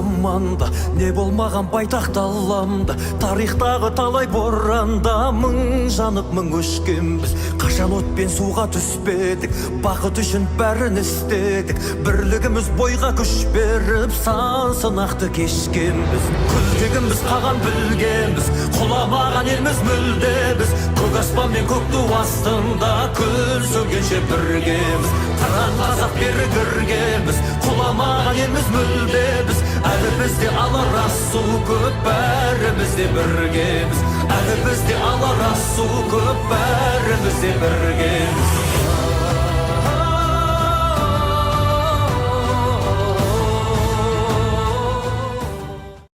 Заманда не болмаған байтақ даламда, тарихтағы талай боранда мың жанып, мың өшкенбіз. Қашан от пен суға түспедік, бақыт үшін бәрін істедік. Бірлігіміз бойға күш беріп, сан сынақты кешкенбіз. Күлтегінбіз, қаған білгенбіз, құламаған елміз мүлде біз. Көк аспан мен көк ту астында күн сөнгенше біргеміз. Қыран қазақ, берік іргеміз, құламаған елміз мүлде біз. Әлі бізде алар асу көп, бәріміз де біргеміз. Әлі бізде алар асу көп, бәріміз де біргеміз.